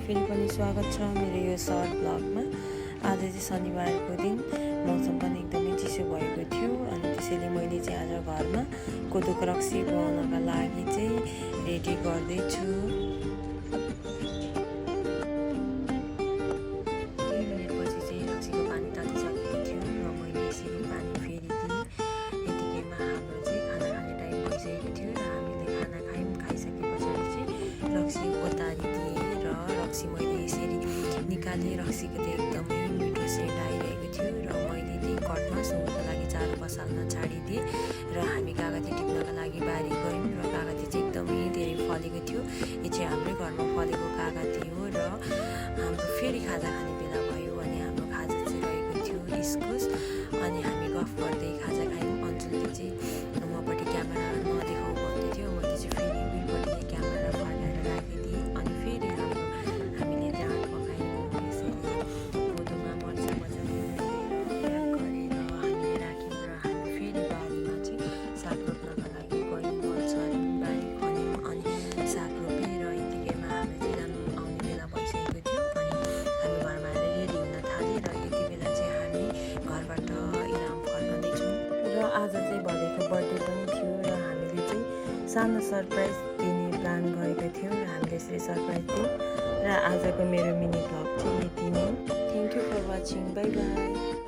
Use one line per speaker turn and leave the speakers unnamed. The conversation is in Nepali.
फेरि पनि स्वागत छ मेरो यो सर्ट ब्लगमा। आज चाहिँ शनिबारको दिन मौसम पनि एकदमै चिसो भएको थियो अनि त्यसैले मैले चाहिँ आज घरमा कोदोको रक्सी बनाउनका लागि चाहिँ रेडी गर्दैछु। केही मिनटपछि चाहिँ रक्सीको पानी तातिसकेको थियो र मैले यसरी पानी फेरिदिएँ। यतिकैमा हाम्रो चाहिँ खाना खाने टाइम भइसकेको थियो र हामीले खाना खाइसके पछाडि चाहिँ रक्सी ओतारिदिएँ र रक्सी मैले यसरी निकालेँ। रक्सीको चाहिँ एकदमै मिठो सेन्ट आइरहेको थियो र मैले त्यही कटमा सुँगुरको लागि चारो पसाल्न छाडिदिएँ र हामी कागती टिप्नका लागि बारी गयौँ र कागती चाहिँ एकदमै धेरै फलेको थियो। यो चाहिँ हाम्रै घरमा फलेको कागती हो र हाम्रो फेरि खाजा खाने बेला भयो अनि हाम्रो खाजा चाहिँ रहेको थियो इस्कुस अनि हामी गफ गर्दै खाजा खायौँ। अन्जुलले चाहिँ मपट्टि क्यामेरा नदेखाउ भन्दै थियो, मैले चाहिँ फेरि उहीपट्टि क्यामेरा फर्काएर राखिदिएँ अनि फेरि हामीले जाँड पकायौँ। यसरी कोदोमा मर्चा मजाले गरेर हामीले राख्यौँ र हामी फेरि बारीमा चाहिँ साग रोप्नका लागि गयौँ। मर्चाहरू बारी खन्यौँ अनि साग रोपेर यतिकैमा हाम्रो चाहिँ जानु आउने बेला भइसकेको थियो अनि हामी घरमा आएर रेडी हुन थाल्यौँ र यति बेला चाहिँ हामी घरबाट इलाम फर्कँदैछौँ। र आज चाहिँ भदैको बर्थडे पनि थियो र हामीले चाहिँ सानो सरप्राइज दिने प्लान गरेको थियौँ र हामीले यसरी सरप्राइज दियौँ। र आजको मेरो मिनी भ्लग चाहिँ यति नै। Thank you for watching. Bye by.